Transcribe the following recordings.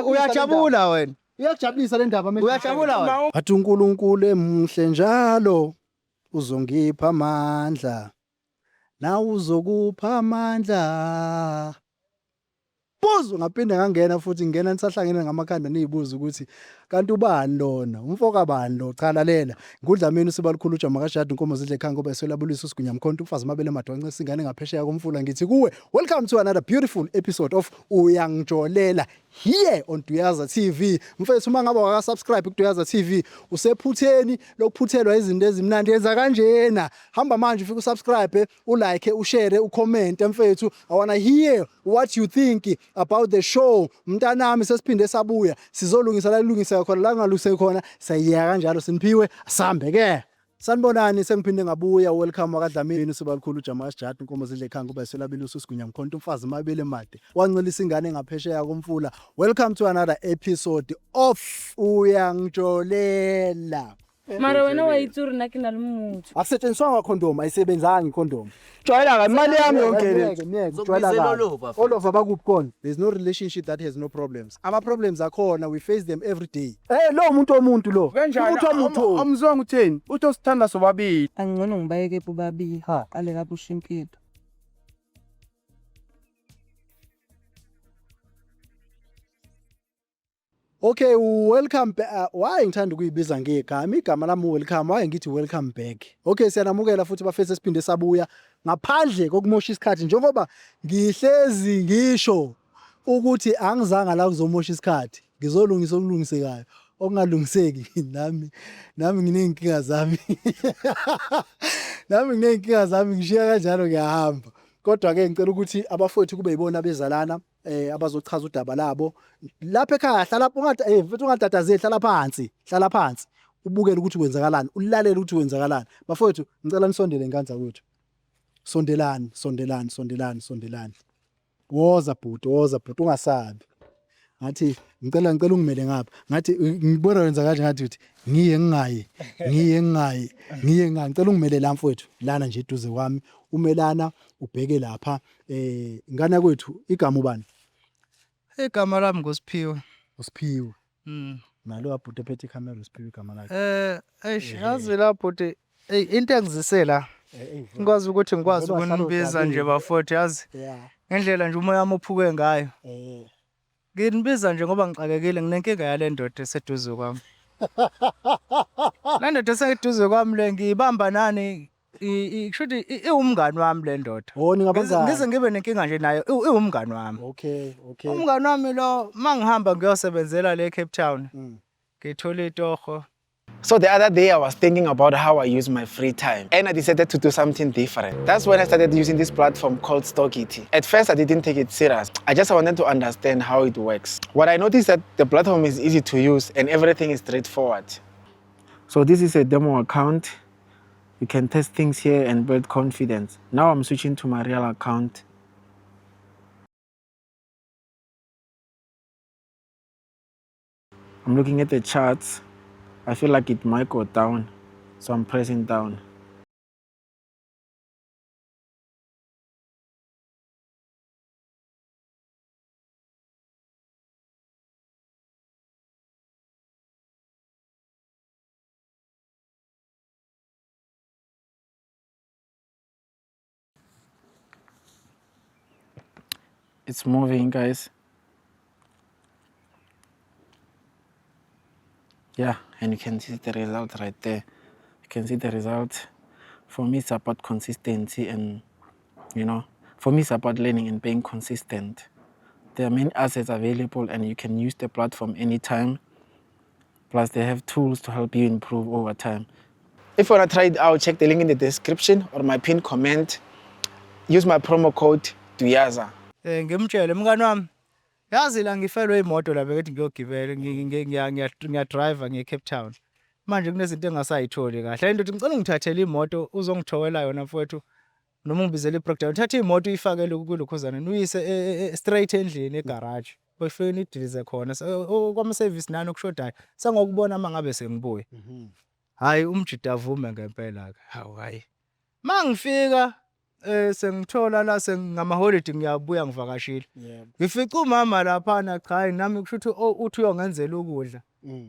Uyajabula wena. Iyakujabulisa le ndaba manje. Uyajabula wena. Athi uNkulunkulu emuhle njalo uzongipha amandla. Nawe uzokupha amandla. Buzo ngaphinde ngangena futhi ngingena nisahlangene ngamakhanda nizibuza ukuthi kanti ubani lona umfoka bani lo cha lalela ngudlamini usibalukhulu ujama kashadi inkomo zidle ekhaya ngoba eswelabulisa usigunya mkhonto umfazi amabele madonce singane ngaphesheya komfula ngithi kuwe welcome to another beautiful episode of uyangijolela here on Duyaza TV mfethu uma ngabe waka subscribe ku Duyaza TV usephutheni lokuphuthelwa izinto ezimnandi yenza kanjena hamba manje ufike usubscribe ulike ushare ucomment mfethu i wanna hear what you think about the show mntanami sesiphinde sabuya sizolungisa la kulungiseka khona la kungalungiseki khona sayiyeka kanjalo siniphiwe asambe ke Sanibonani sengiphinde ngabuya welcome wakadlamini usibalukhulu uJama Sijadu inkomo zidle ekhaya ngoba iselabile ususigunya mkhonto umfazi mabele made wancelisa ingane ngaphesheya komfula welcome to another episode of uyangijolela Mara wena wa itse gore nna ke na le motho. Akusetshenziswanga condom ayisebenzanga icondom Jwayela kabi imali yami yonke le. Ngeke ngeke ujwayela kabi Olova bakuphi khona there's no relationship that has no problems ama problems akhona we face them every day eh lo muntu omuntu lo Kanjani? Umuntu omuntu Amuzwanga utheni? Uthi osithanda sobabili. Angcono ngibayeke bobabili. Ha. Qale kabusha impilo. Okay, welcome back. Why ngithanda ukuyibiza ngegama? Igama lami welcome. Why ngithi welcome back? Okay, siyanamukela futhi bafethu esiphinde sabuya ngaphandle kokumosha isikhathi njengoba ngihlezi ngisho ukuthi angizanga la kuzomosha isikhathi. Ngizolungisa okulungisekayo. Okungalungiseki nami nami nginey'nkinga zami. Nami nginey'nkinga zami ngishiya kanjalo ngiyahamba. Kodwa ke ngicela ukuthi abafowethu kube yibona bezalana eh abazochaza udaba labo lapha ekhaya hlala ungathi eh mfethu ungatatazeli hlala phansi hlala phansi ubukele ukuthi kwenzakalani ulalele ukuthi kwenzakalani bafowethu ngicela nisondele nganza kwethu sondelani sondelani sondelani sondelani woza bhuti woza bhuti ungasabi ngathi ngicela ngicela ungimele ngapha ngathi ngibona wenza kanje ngathi uthi ngiye ngingayi ngiye ngingayi ngiye ngingayi ngicela ungimele la mfowethu lana nje eduze kwami umelana ubheke lapha Eh ngane kwethu igama ubani? Igama lami nguSiphiwe. USiphiwe. Nalo abhuti ephethe ikhamera uSiphiwe igama lakhe. Eh eish yazi la bhuti ey into engizise la. Ngikwazi ukuthi ngikwazi Ngoba hlala ukunibiza nje udabile. bafowethu yazi Yeah. ngendlela nje umoya wami ophuke ngayo. Eh. Nginibiza nje ngoba ngixakekile nginenkinga yale ndoda eseduze kwami. Le ndoda eseduze kwami le ngiyibamba nani kusho ukuthi iwumngani wami le ndoda. Oh ningabangani. Ngize ngibe nenkinga nje nayo iwumngani wami. Okay, okay. Umngani wami lo mangihamba ngiyosebenzela le Cape Town. Ngithola itoho. So the other day I was thinking about how I use my free time and I decided to do something different. That's when I started using this platform called Stockity. At first I didn't take it serious. I just wanted to understand how it works. What I noticed that the platform is easy to use and everything is straightforward. So this is a demo account. You can test things here and build confidence. Now I'm switching to my real account. I'm looking at the charts. I feel like it might go down, so I'm pressing down. It's moving, guys. Yeah, and you can see the result right there. You can see the result. For me, it's about consistency and, you know, for me, it's about learning and being consistent. There are many assets available and you can use the platform anytime. Plus, they have tools to help you improve over time. If you wanna try it out, check the link in the description or my pinned comment. Use my promo code DUYAZA. Eh ngimtshele mngani wami yazi la ngifelwe imoto la bekuthi ngiyogibela ngiya driver ngiye Cape Town. Manje kunezinto engasayitholi kahle. Into ngicela ungithathele imoto uzongithowela yona mfowethu noma ungibizele i-breakdown. Thatha imoto uyifake kulokhuzana uyise straight endlini egarage. Befike nidilize khona kwama service nani okushodayo. Sengokubona mangabe sengibuya. Hayi umjida avume ngempela ke. Hawu hayi. Mangifika Sengithola la sengamaholidi ngiyabuya ngivakashile. Ngifica umama laphana cha nami kusho ukuthi oh, uthi uyongenzela ukudla.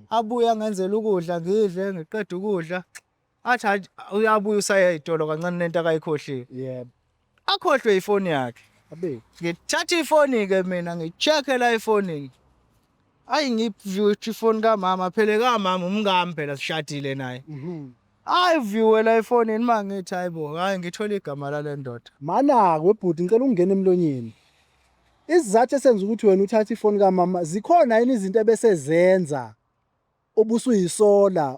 Abuye angenzela ukudla ngidle ngiqeda ukudla. Athi hayi, uyabuya usaya ezitolo kancane nento akayikhohliwe. Yebo. Akhohlwe ifoni yakhe. Abe. Ngithatha ifoni ke mina ngi-check-e la efonini. Ayi ngiview ifoni kamama phela kamama umkami phela sishadile naye. Hayi view la efonini mangithi hayibo hayi ngithola igama lale ndoda. Mana webhuti ngicela ungene emlonyeni. Isizathu esenza ukuthi wena uthathe ifoni kamama zikhona yini izinto ebesezenza obusuyisola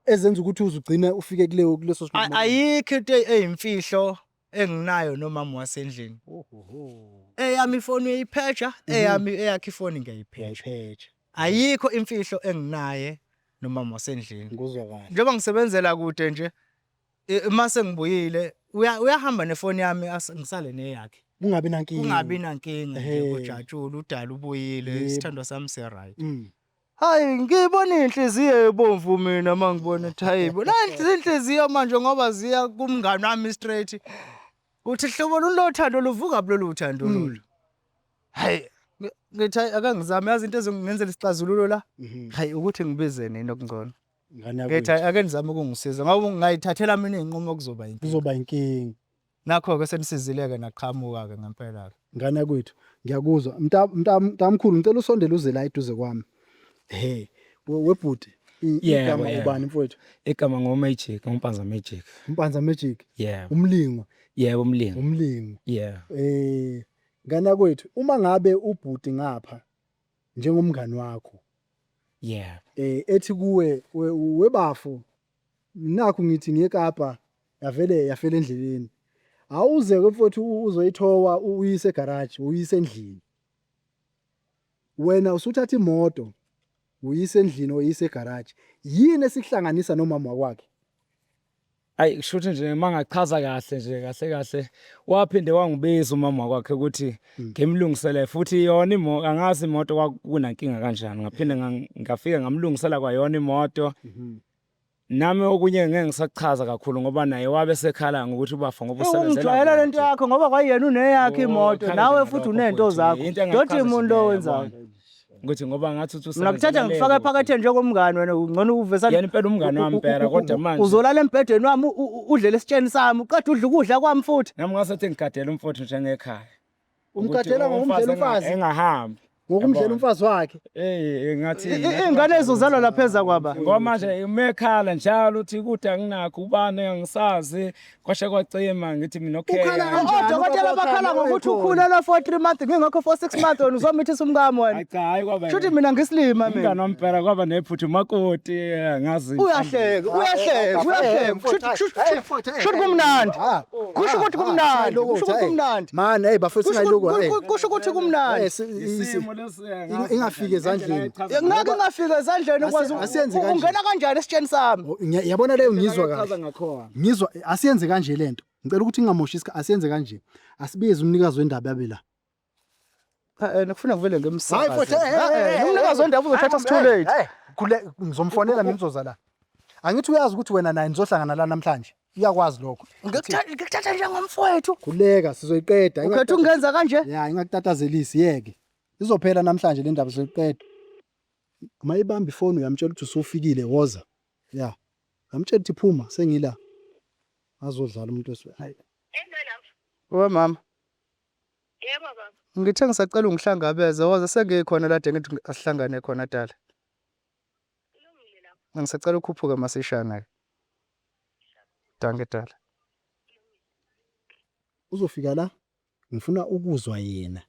ezenza ukuthi uzugcine ufike kuleyo kuleso sinqumo? Ayikho into eyimfihlo enginayo nomama wasendlini. Eyami ifoni uyayipheja, eyami eyakhe ifoni ngiyayipheja. Uyayipheja. Ayikho imfihlo enginaye nomama wasendlini. Ngikuzwa kahle. Njengoba ngisebenzela kude nje mase ngibuyile uyahamba nefoni yami ngisale neyakhe. Kungabi nankinga. Kungabi nankinga nje Ehhe. kujatshula udala ubuyile Yebo. isithandwa sami si right. Hayi ngibona inhliziyo ebomvu mina mangibona ukuthi hayibo. La inhliziyo manje ngoba ziya kumngani wami straight. Uthi hlobo lolu lothando luvuka kulolu thando lolu. Hayi ngithi hayi ake ngizame yazi into ezongenzela isixazululo la. Hayi ukuthi ngibize nini okungcono. Ngane Ngithi yakwethu. hayi ake nizame ukungisiza ngoba ngingayithathela mina izinqumo kuzoba inkinga. Kuzoba inkinga. Nakho-ke senisizile-ke naqhamuka-ke ngempela-ke. Ngane yakwethu ngiyakuzwa. Mntamkhulu ngicela usondele uze la eduze kwami. He, webhuti Yebo, igama yebo. ubani mfowethu? Igama ngoMagic, ngoMpanza Magic. Mpanza Magic. Yebo. Umlingwa. Yebo umlingo. Umlingwa. Yebo. Ngane yakwethu uma ngabe ubhuti ngapha njengomngani wakho Yebo. Ethi kuwe webafo nakhu ngithi ngiye eKapa yavele yafela endleleni. Awuze ke mfowethu uzoyithowa uyise egarage uyise endlini. Wena usuthatha imoto uyise endlini uyise egarage. Yini esikuhlanganisa nomama wakwakhe? Ayi kusho ukuthi nje mangachaza kahle nje kahle kahle waphinde wangibiza umama wakwakhe ukuthi ngimlungisele futhi yona imoto angazi imoto kwakunankinga kanjani ngaphinde ngafika ngamlungisela kwayona imoto. Nami okunye ngeke ngisachaza kakhulu ngoba naye wabe sekhala ngokuthi ubafa ngoba usebenzela Ungijwayela lento kude. yakho ngoba kwayena uneyakhe imoto Khala nawe nje futhi ngalokho unento futhi. zakho. Into engachaza Doti nje umuntu leyo, owenzayo. yabona. Ukuthi ngoba ngathi uthi Mina kuthatha usebenzela ngikufaka le ephaketheni njengomngani wena ungcono uvesana. Yena impela umngani wami impela kodwa manje Uzolala embhedeni wami udlele esitsheni sami uqeda udla ukudla kwami futhi. Nami ngasethi ngigadela umfowethu njengekhaya. Umgadela ngokumdlela umfazi? Engahambi. Ngokumdlela Yabona. umfazi wakhe. Ngathi Iy'ngane ezozalwa lapha eza kwaba. Ngoba manje umekhala njalo uthi kude anginakho ubani angisazi kwashe kwacima ngithi mina okay. Ukhala kanjani? Odokotela Ubaba bakhala wakhe ngokuthi ekhona. ukhulelwe for 3 months ngingekho for 6 months wena uzomithisa umkami wena. Hayi cha hayi kwaba. Shuthi mina ngisilima mina. Umngani wami impela kwaba nephutha umakoti ngazi. Uyahleka, uyahleka, uyahleka. Shuthi kumnandi. Kusho ukuthi kumnandi, kusho ukuthi kumnandi. Man, hey bafethu Kusho singayiloku. ukuthi- kusho ukuthi kumnandi. Isimo lesi angazi Ingafiki ezandleni. Ngeke ngafika ezandleni ukwazi Asiyenze kanje. ungena kanjani esitsheni sami? Yabona leyo ngizwa Chaza kahle. ngakhona. Ngizwa asiyenze kanje lento. Ngicela ukuthi ngingamoshi isikhathi asiyenze kanje. Asibize umnikazi wendaba yabe la. Cha ngifuna ngivele Hayi mfowethu, ngimsakaze. Umnikazi wendaba uzothatha too late. Hey, khule ngizomfonela mina uzoza la. Angithi uyazi ukuthi wena naye nizohlangana la namhlanje. Uyakwazi lokho. Ngikuthatha njengomfowethu. Khuleka sizoyiqeda. Ukhetha ungenza kanje? Ya, ingakutatazelisi yeke. Izophela namhlanje le ndaba sizoyiqeda. Mayibamba ifoni uyamtshela ukuthi usufikile woza. Ya. Uyamtshela ukuthi phuma sengila. Azodlala umuntu weswe. Hayi. We mama, Yebo baba. ngithe ngisacela ungihlangabeze woza sengikhona la ngithi asihlangane khona dala. Kulungile lapho. Ngisacela ukhuphuke masishana ke. Dankie dala. Uzofika la ngifuna ukuzwa yena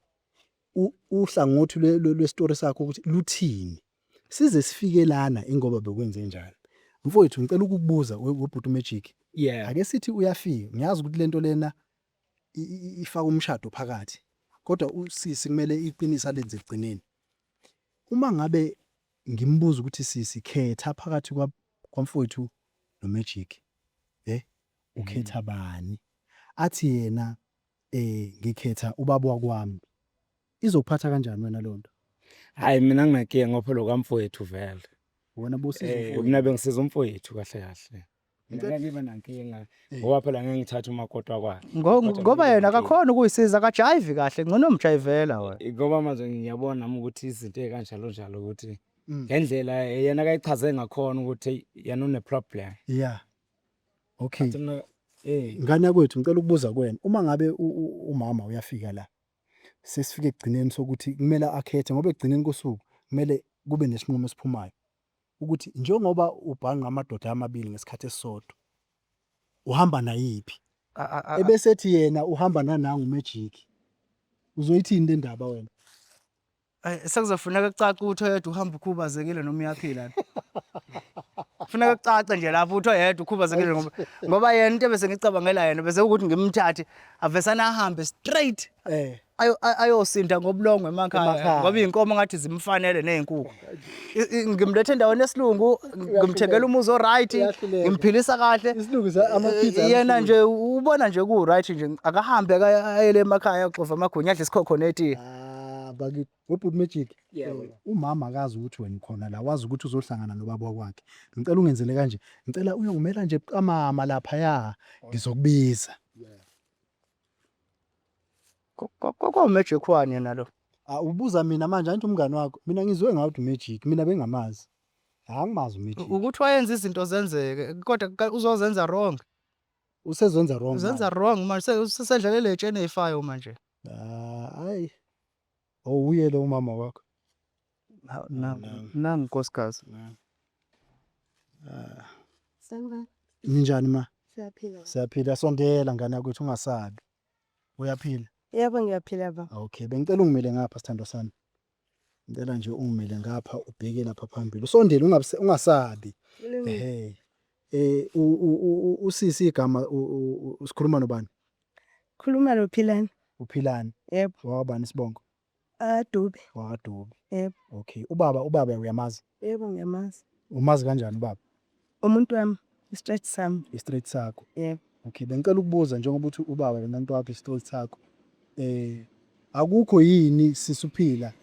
uhlangothi lwestory sakho ukuthi luthini. Size sifike lana ingoba bekwenze njani. Mfowethu ngicela ukukubuza webhuti Magic. Yeah. Ake sithi uyafika ngiyazi ukuthi lento lena ifaka umshado phakathi. Kodwa usisi kumele iqiniso alenze ekugcineni. Uma ngabe ngimbuza ukuthi sisi khetha phakathi kwamfowethu noMagic. Ukhetha bani? Athi yena ngikhetha ubaba wakwami. Izokuphatha kanjani wena lonto? Hayi mina nginankinga ngoba phela okamfowethu vele. Wena bosiza umfowethu. Mina bengisiza umfowethu kahle kahle. Mina ngeke ngibe nankinga ngoba phela ngeke ngithathe umakoti wakwakhe. Ngoba Kodwa yena ngibe akakhona ukuyisiza akajayivi kahle ngcono umjayivela wena. nankinga. Ngoba manje ngiyabona nami ukuthi izinto ey'kanjalo njalo ukuthi ngendlela yena akayichaze ngakhona ukuthi eyi, yena une-problem. Yeah. Okay. Athi mina, eh Ngane yakwethu ngicela ukubuza kuwena uma ngabe umama uyafika la sesifike ekugcineni sokuthi kumele akhethe ngoba ekugcineni kosuku kumele kube nesinqumo esiphumayo ukuthi njengoba ubhanqa amadoda amabili ngesikhathi esisodwa uhamba nayiphi ebesethi yena uhamba nanangu magic uzoyithini le ndaba wena? Sekuzofuneka kucace ukuthi oyedwa uhamba ukhubazekile noma uyaphila. Kufuneka kucace nje lapho ukuthi oyedwa ukhubazekile ngoba ngoba yena into ebese ngicabangela yena bese ukuthi ngimthathe avesane ahambe straight ayosinda ngobulongwe emakhaya Emakhaya. ngoba iy'nkomo ngathi zimfanele ney'nkukhu. Ngimlethe endaweni yesilungu ngimthengela umuzi o-right Uyahluleka. ngimphilisa kahle. Isilungu ama-pizza Yena nje ubona nje ku-right nje akahambe ayele emakhaya ayoxova amagwinya adle isikhokho netiye. Ah bakithi webhuti Magic. Umama akazi ukuthi wena ukhona la wazi ukuthi uzohlangana nobaba wakwakhe. Ngicela ungenzele kanje. Ngicela uyongimela nje buqamama laphaya ngizokubiza. KwakuwuMagic wani yena lo? Ah ubuza mina manje angithi umngani wakho. Mina ngizwe ngawe ukuthi uMagic mina bengamazi. Angimazi uMagic. Ukuthi wayenza izinto zenzeke kodwa uzozenza wrong. Usezenza wrong. Uzenza wrong manje usesedlalele etsheni eyifayo manje. Ah hayi. Oh uye lo umama wakho. Nangu nkosikazi. Sanibona. Ninjani ma? Siyaphila. Siyaphila sondela ngane yakwethu ungasabi. Uyaphila? Yebo ngiyaphila baba. Okay, bengicela ungimele ngapha sithandwa sami. Ngicela nje ungimele ngapha ubheke lapha phambili. Usondele ungasabi. Ehhe. Usisi igama usikhuluma nobani? Khuluma noPhilani. uPhilani. Yebo. Wakabani isibongo? ADube. WakaDube. Yebo. Okay. Ubaba uyamazi? Yebo ngiyamazi. Umazi kanjani ubaba? Umuntu wami, i-straight sami. I-straight sakho. Yebo. Okay, bengicela ukubuza njengoba uthi ubaba nomuntu wakho i-straight sakho. Akukho yini sisuphila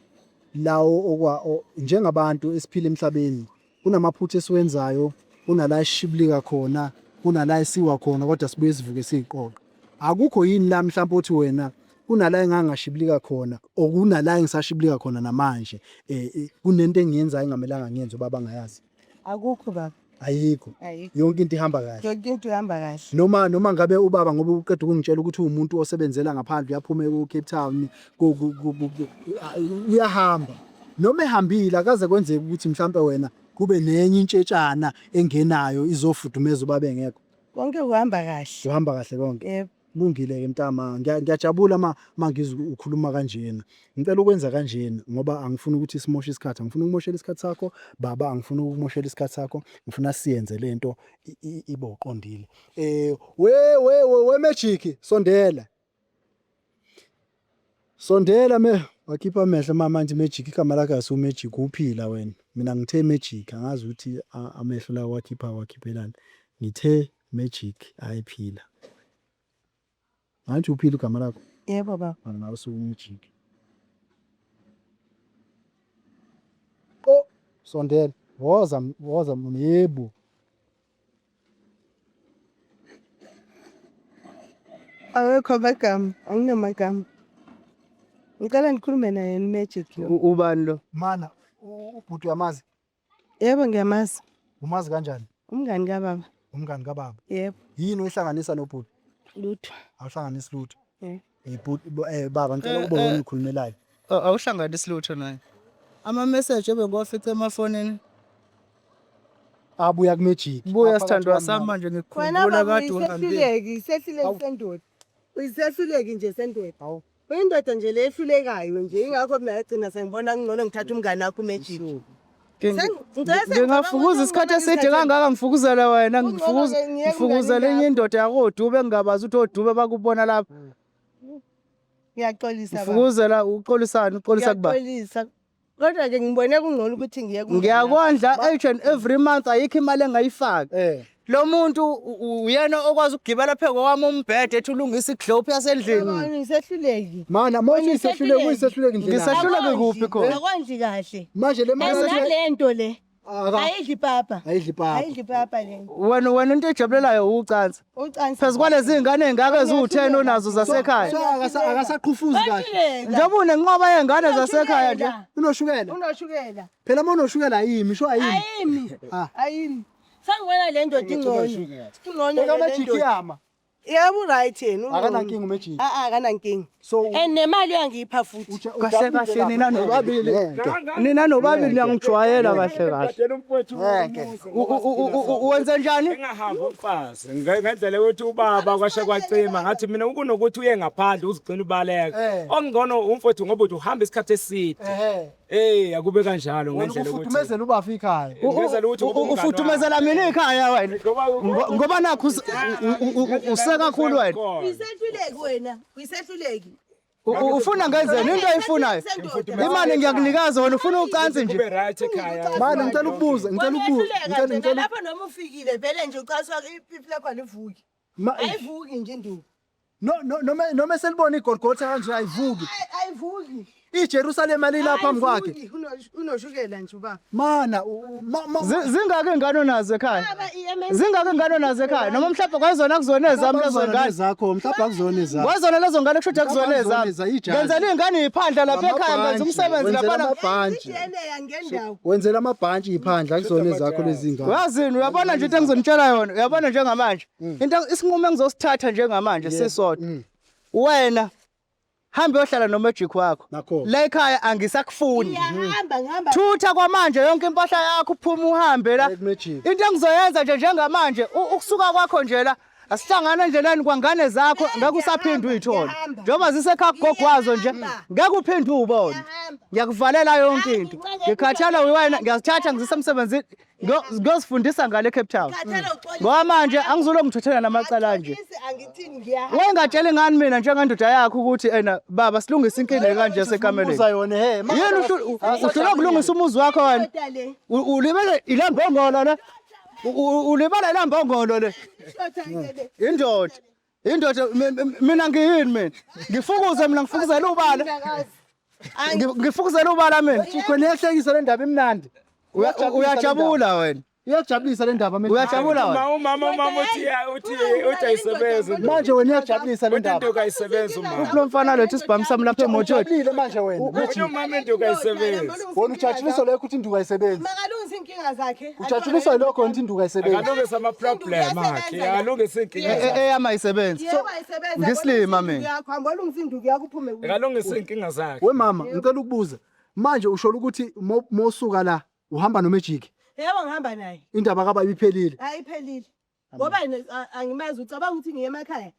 lawo njengabantu esiphila emhlabeni kunamaphutha esiwenzayo, kunala esishibilika khona, kunala esiwa khona kodwa sibuye sivuke siyiqoqo. Akukho yini la mhlawumbe othi wena kunala engangashibilika khona okunala engisashibilika khona namanje kunento engiyenzayo engamelanga ngiyenze ubaba angayazi? Akukho baba. Ayikho. Ayikho. Yonke into ihamba kahle. Yonke into ihamba kahle. Noma ngabe ubaba ngoba uqeda ukungitshela ukuthi uwumuntu osebenzela ngaphandle uyaphuma ku-Cape Town uyahamba. Noma ehambile akaze kwenzeke ukuthi mhlampe wena kube nenye intshetshana engenayo izofudumeza ubaba engekho. Konke kuhamba kahle. Kuhamba kahle konke. Yebo. Kulungile-ke mntama, ngiyajabula uma ngizwa ukhuluma kanjena. Ngicela ukwenza kanjena ngoba angifuni ukuthi simoshe isikhathi, angifuni ukumoshela isikhathi sakho baba, angifuni ukumoshela isikhathi sakho, ngifuna siyenze lento ibe uqondile. We Magic sondela. Sondela me wakhipha amehlo mama manje Magic igama lakhe asu Magic uphila wena. Mina ngithe Magic angazi ukuthi amehlo la wakhipha wakhiphelani. Ngithe Magic ayiphila. Angithi uphila igama lakho? Yebo baba. Ngawe usuku Magic. Oh, sondela. Woza woza yebo. Awekho amagama, anginamagama. Ngicela nikhulume naye Magic lo. Ubani lo? Mana, ubhuti uyamazi? Yebo ngiyamazi. Umazi kanjani? Umngani kababa. Umngani kababa? Yebo. Yini oyihlanganisa nobhuti? Lutho. Awuhlanganisi lutho. Yebo. Bhuti baba ngicela ukubona wena ukhulumelayo. Awuhlanganisi lutho naye. Ama message ebengiwafice emafonini. Abuya kuMagic. Buya sithandwa sami manje Wena ngikukhumbula baba kade uhambile. uyisehluleki, isehluleki sendoda. Uyisehluleki nje sendoda. Uyindoda nje le ehlulekayo nje ingakho mina ngagcina sengibona kungcono ngithatha umngane wakho uMagic. Ngingafukuza isikhathi eside kangaka ngifukuzela wena Kungcono ke ngiyeke ngifukuzela enye indoda yakoDube engingabazi ukuthi oDube bakubona lapha. Ngiyaxolisa baba. Ngifukuzela uxolisani uxolisa kuba. Ngiyaxolisa. Kodwa ke ngibone kungcono ukuthi ngiye kumngane wakho. Ngiyakondla each and every month ayikho imali engayifaki. Lo muntu uyena okwazi ukugibela phezu kwami umbhede ethi ulungisa iglobe yasendlini. Baba, ngisehluleki. Mana manje uyisehluleki uyisehluleki ndlela. Ngisehluleke kuphi khona? Akondli kahle. Manje le mali Nalento le. Ayidli ipapa. Ayidli ipapa. Ayidli ipapa le. Wena into ejabulelayo ucansi. Ucansi. Phezu kwalezi ngane ezingaka eziwu-10 onazo zasekhaya. So akasaqhufuzi kahle. Njengoba unenqwaba yengane zasekhaya nje. Unoshukela. Unoshukela. Phela uma unoshukela ayimi, sho ayimi. Ayimi. Ah. Ayimi. Sangibona le ndoda ingcono. Ingcono le Eka-magic ndoda. iyama. Yebo right yena. Akanankinga uMagic. Ah ah akanankinga. So And nemali uyangipha futhi. Kahle kahle nina nobabili. Ngeke. Nina nobabili niyangijwayela kahle kahle. Gadela umfowethu Ngeke. umuzi. Wenze njani? Engahambi umfazi ngendlela yokuthi ubaba kwashe kwacima ngathi mina kunokuthi uye ngaphandle uzigcina ubaleka Eh. okungcono umfowethu ngoba uthi uhamba isikhathi eside Ehhe. eh akube kanjalo Wena ngendlela yokuthi ufudumezela ubafa ikhaya. Ngenzela ukuthi ube umngani Ufudumezela mina ikhaya wena. Ngoba nakho usekakhulu wena. Uyisehluleki wena. Uyisehluleki. Ufuna ngenzeni into ayifunayo? Imali ngiyakunikaza wena ufuna ucansi nje. Kube right ekhaya. Manje ngicela ukubuza, ngicela ukubuza, Ngicela ngicela ngicela lapho noma ufikile vele nje ucaswa ipipi lakho alivuki. Ayivuki nje induku. No no noma noma selibona iGolgotha kanje ayivuki. Ayivuki. IJerusalem alila phambi kwakhe. Ayivuki. Unoshukela nje ubaba. Mana Zingaki ingane onazo ekhaya? Baba i-MS Zingaki ingane onazo ekhaya? Noma mhlawumbe kwayizona kuzona ezami lezo ngane. zakho mhlawumbe akuzona ezakho. Kwayizona lezo ngane kusho ukuthi akuzona Mhlawumbe ezami. akuzona ijazi. Ngenzela iy'ngane iy'phandla lapha ekhaya ngenza umsebenzi Wenzela laphana. amabhantshi. i-DNA yangendawo. Wenzela amabhantshi iphandla akuzona ezakho lezi ngane. Uyazini uyabona nje into engizonitshela yona uyabona njengamanje into isinqumo engizosithatha njengamanje sisodwa wena hamba uyohlala noMagic wakho Nakho. la ekhaya angisakufuni Ngiyahamba ngihamba. thutha kwamanje yonke impahla yakho uphume uhambe la Hey, Magic. into engizoyenza nje njengamanje ukusuka kwakho nje la asihlangane endleleni kwangane zakho ngeke usaphinde uyithole ngiyahamba. njengoba zisekhaya kugogo wazo nje ngeke uphinde uwubone Ngiyahamba. ngiyakuvalela yonke into Hayi, ngikhathala wena ngiyazithatha ngizisa emsebenzini ngiyozifundisa ngale Cape Town Khathala uxolise. ngoba manje angizolo ngithuthela namacala nje Axolise, Angithini ngiyahamba. wayengatsheli ngani mina njengendoda yakho ukuthi ena baba silungise inkinga kanje sekameleni Ubuza yona he. yini uhlulwa kulungisa umuzi wakho wena Indoda le. Ulibele ilambongolo le. Ulibele ilambongolo le. Indoda le. Indoda. Indoda mina ngiyini mina? Ngifukuze mina ngifukuzela ubala. Ngiyakazi. Ngifukuzela ubala mina. Khona iyahlekisa le ndaba imnandi. Uyajabula wena. Iyajabulisa le ndaba manje. Uyajabula wena. Umama uthi ayisebenzi. Manje wena iyajabulisa le Uthi ndaba. induku ayisebenzi umama. Lo mfana lethu isibhamu sami lapha emotweni. Ujabulile manje wena. Uthi umama induku ayisebenzi. Wena ujatshuliswa lokho ukuthi induku ayisebenzi. Makalungise inkinga zakhe. Ujatshuliswa yilokho ukuthi induku ayisebenzi. Akalungise ama-problem akhe, akalungise inkinga zakhe. Eyami ayisebenzi. Yebo ayisebenza. Ngisilima mina. Yakho hamba ulungise induku yakho uphume kuyo. Akalungise inkinga zakhe. We mama, ngicela ukubuza. Manje usho ukuthi mosuka la uhamba noMagic. Yebo ngihamba naye. Indaba kaba ibiphelile. Ayiphelile. Ngoba angimazi ucabanga ukuthi ngiye emakhaya.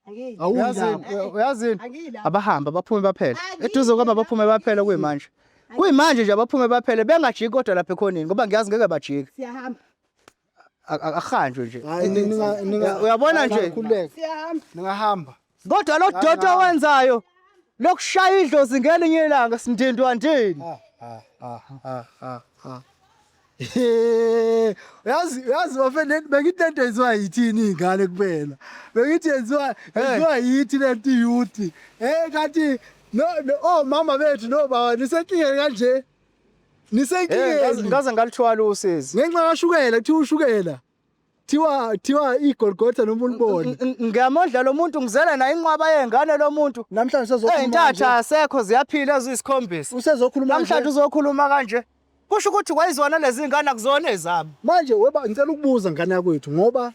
Angiyi. Awuyazini. Uyazini? Angiyi lapho. Abahamba baphume baphele. Eduze kwami abaphume baphele kuyimanje. Kuyimanje nje abaphume baphele bengajiki kodwa lapha ekhoneni ngoba ngiyazi ngeke bajike. Siyahamba. Akuhanjwe nje. Hayi ninga ninga Uyabona nje? Khululeka. Siyahamba. Ningahamba. Kodwa lo dodo owenzayo lokushaya idlozi ngelinye ilanga sindindwa ndini. Uyazi bafethu bengithi lento yenziwa yithini iy'ngane kuphela. Bengithi yenziwa yithi lento iyouth. Kanti no omama bethu nobaba nisenkingeni kanje. Nisenkingeni. Ngaze ngalithwala usizi. Ngenxa kashukela kuthiwa ushukela. Thiwa iGolgotha noma ulibone. Ngiyamondla lo muntu ngizela naye inqwaba yengane lo muntu. Namhlanje usezokhuluma. Ey'ntatha asekho ziyaphila eziyisikhombisa. Usezokhuluma Namhlanje uzokhuluma kanje. Kusho ukuthi kwayizona lezi ngane akuzona ezami. Manje weba ngicela ukubuza ngane yakwethu ngoba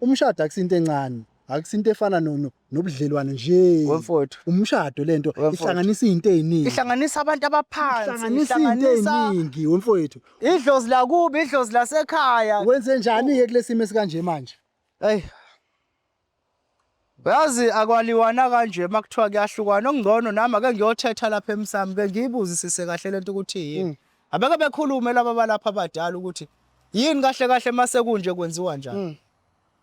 umshado akusinto encane. Akusinto efana nobudlelwane nje. Wemfowethu. Umshado lento Wemfowethu. ihlanganisa izinto eziningi. Ihlanganisa abantu abaphansi, Ihlanganisa izinto eziningi wemfowethu. Idlozi lakubi, idlozi lasekhaya. Wenze njani ke kulesimo esikanje manje? Hey. Uyazi akwaliwana kanje makuthiwa kuyahlukana okungcono nami ake ngiyothetha lapha emsamo ke ngiyibuzisise kahle lento ukuthi yini. Abeke bekhulume laba balapha abadala ukuthi yini kahle kahle mase kunje kwenziwa njani.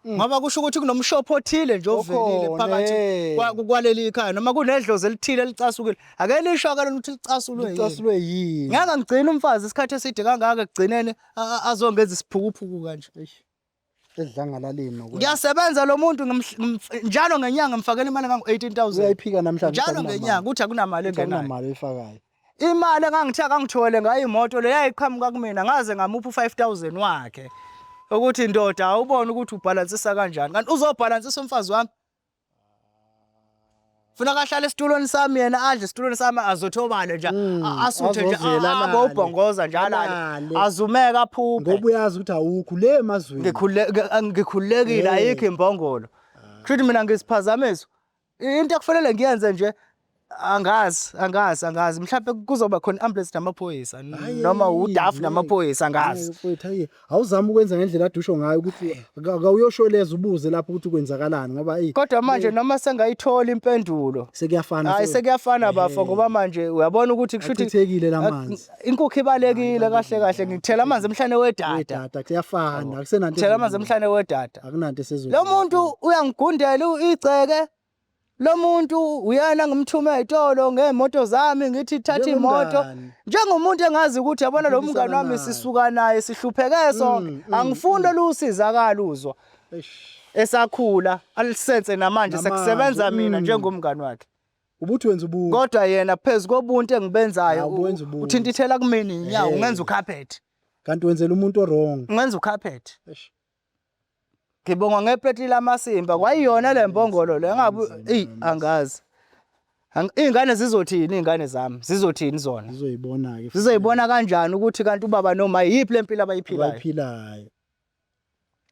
Ngoba kusho ukuthi kunomshopho othile nje ovelile Okhona, phakathi kwaleli khaya noma kunedlozi elithile elicasukile. Ake lisho ke lona ukuthi licasulwe yini. Licasulwe yini? Ngeke ngigcine umfazi isikhathi eside kangaka ekugcineni azongenza isiphukuphuku kanje. Edlangalaleni nokwenza. Ngiyasebenza lo muntu njalo ngenyanga ngimfakela imali engango 18,000. Uyayiphika namhlanje Njalo ngenyanga uthi akunamali ukuthi engenayo. akunamali oyifakayo. Imali engangithe akangithole ngayo imoto le yayiqhamuka kumina, ngaze ngamupha u-5000 wakhe. Ukuthi ndoda awubone ukuthi ubhalansisa kanjani. Kanti uzobhalansisa umfazi wami? Funa kahlale esitulweni sami yena, adle esitulweni sami, azothobale nje, asuthe nje, azozela alale. abobhongoza nje alale, Alale. azumeke aphuphe. Ngoba uyazi ukuthi awukho le emazweni. Ngikhululekile, ayikho imbongolo. Kusho ukuthi mina ngisiphazamiso. Into ekufanele ngiyenze nje, angazi, angazi, angazi. Mhlawumbe kuzoba khona i-ambulance namaphoyisa noma udafu namaphoyisa, angazi. Mfowethu, hayi, awuzame ukwenza ngendlela adusho ngayo ukuthi akawuyosholeza, ubuze lapho ukuthi kwenzakalani ngoba eyi Kodwa manje noma sengayithola impendulo, sekuyafana. Hayi, sekuyafana bafo, ngoba manje uyabona ukuthi kusho ukuthi Achithekile lamanzi. Inkukhu ibalekile kahle kahle, ngithela amanzi emhlane wedada. Wedada, kuyafana, akusenanto. Ngithela amanzi emhlane wedada. Akunanto esezweni. Lo muntu uyangigundela igceke. Lo muntu uyena ngimthume ezitolo ngemoto zami, ngithi thatha imoto. Njengomngani. Njengomuntu engazi ukuthi yabona lo mngani Uphikisana wami naye. sisuka naye sihlupheke sonke. Angifuni olusizakala uzwa. Eish. Esakhula alisense namanje Namanje, sekusebenza mina njengomngani wakhe. Ubuthi wenza ubuntu. Kodwa yena phezu kobuntu engibenzayo Hawu, wenza ubuntu. uthintithela kumina inyawo, ungenza ucarpet. Kanti wenzela umuntu o-wrong. Ungenza ucarpet. Eish. Ngibonga ngepleti lamasimba kwayiyona le mbongolo le ngabe eyi angazi. Iy'ngane zizothini, iy'ngane zami zizothini zona? Zizoyibona-ke. Zizoyibona kanjani ukuthi kanti ubaba noma yiphi le mpilo abayiphilayo? Abayiphilayo.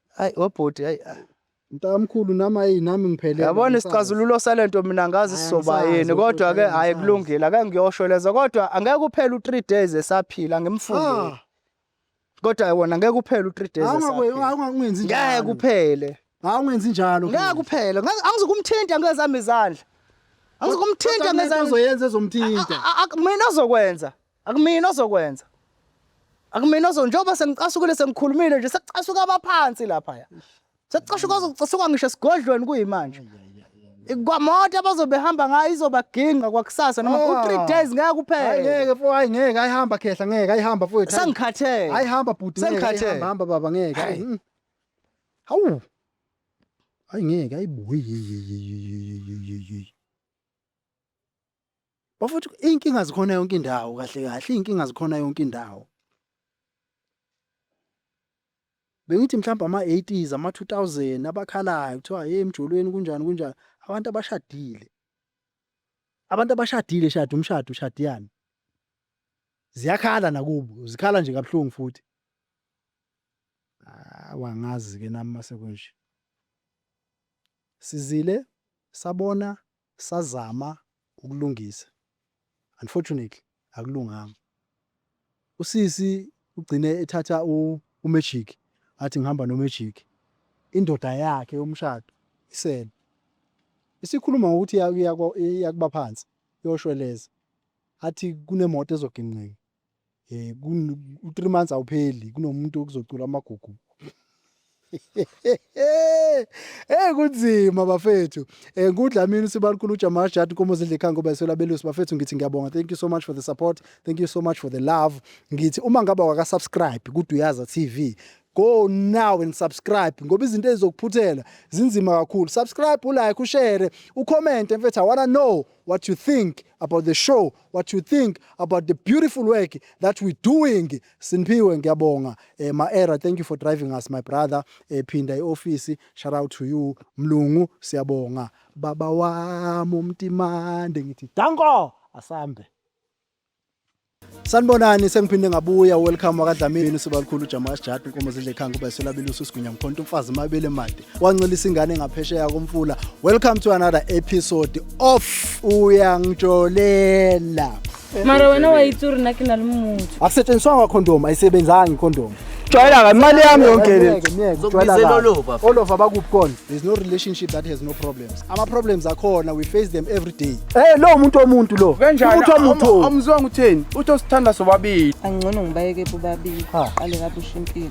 Hayi obhuti, hayi. Mntakamkhulu, nami ayi, nami ngiphelele. Yabona, Angisazi. isixazululo salento mina ngazi Hayi, sizoba angisazi, yini, kodwa ke mfowethu, hayi angisazi. kulungile, ake ngiyosholeza, kodwa angeke uphele u3 days esaphila ngimfundile. Ah. Kodwa wona ngeke uphele u3 days esaphila. Awungenzi Ngeke njalo. kuphele. Awungenzi njalo. Ngeke kuphele. Angizukumthinta ngezami izandla. Angizukumthinta ngezami. Uzoyenza ezomthinta. Akumina ozokwenza. Akumina ozokwenza. Akumina ozo njengoba sengicasukile sengikhulumile nje, sekucasuka abaphansi lapha ya. Sekucashuka, kucasuka ngisho esigodlweni kuyimanje. Kwamoto abazobe behamba ngayo izobaginqa kwakusasa noma u3 days ngeke Hayi kuphele. ngeke mfo, hayi ngeke, ayihamba khehla, ngeke, ayihamba mfowethu. Sengikhathele. Ayihamba bhuti, ngeke, Sengikhathele. ayihamba, hamba baba, ngeke. Hayi. Hawu. Hayi ngeke, ayibo. Hey. Bafowethu, inkinga zikhona yonke indawo kahle kahle, inkinga zikhona yonke indawo. Bengithi mhlawumbe ama-80s, ama-2000 abakhalayo kuthiwa hey emjolweni kunjani kunjani, abantu abashadile. Abantu abashadile, shada umshado ushadiyana. Ziyakhala nakubo, zikhala nje kabuhlungu futhi. Ah, wangazi ke nami mase kunje. Sizile, sabona, sazama ukulungisa. Unfortunately, akulunganga. Usisi ugcine ethatha uMagic, athi ngihamba noMagic. Indoda yakhe yomshado isele. Isikhuluma ngokuthi iyakuba phansi, iyoshweleza. Athi kunemoto ezoginqika. U3 months awupheli kunomuntu okuzocula amagugu. Hey, kunzima bafethu. NguDlamini uSibalukhulu uJamajat inkomo zidle ekhaya ngoba iswela belusi bafethu, ngithi ngiyabonga. Thank you so much for the support. Thank you so much for the love. Ngithi uma ngaba waka subscribe kuDuyaza TV, go now and subscribe ngoba izinto ezizokuphuthela zinzima kakhulu. Subscribe, ulike, ushare, ucomment mfethu. I wanna know what you think about the show, what you think about the beautiful work that we're doing. Sinphiwe, ngiyabonga. Maera, thank you for driving us, my brother. Phinda ioffice, shout out to you. Mlungu, siyabonga. Baba wami umtimande, ngithi danko, asambe. Sanibonani, sengiphinde ngabuya. Welcome wakaDlamini uSibalukhulu Jamash Jadu inkomo zidle ekhaya kuba iswelabelusi usigunya mkhonto umfazi mabele made wancelisa ingane ngaphesheya komfula. Welcome to another episode of Uyangijolela. Mara wena wa itse gore nna ke na le motho. Akusetshenziswanga condom, ayisebenzanga icondom. Jwayela imali yami yonke le. Zokubizela Oliver. Oliver bakuphi khona? There's no relationship that has no problems. Ama problems akhona, we face them every day. Hey, lo umuntu womuntu lo. Kanjani? Umuntu womuntu. Awumzwanga utheni? Uthi osithanda sobabili. Angcono ngibayeke bobabili, qale kabusha impilo.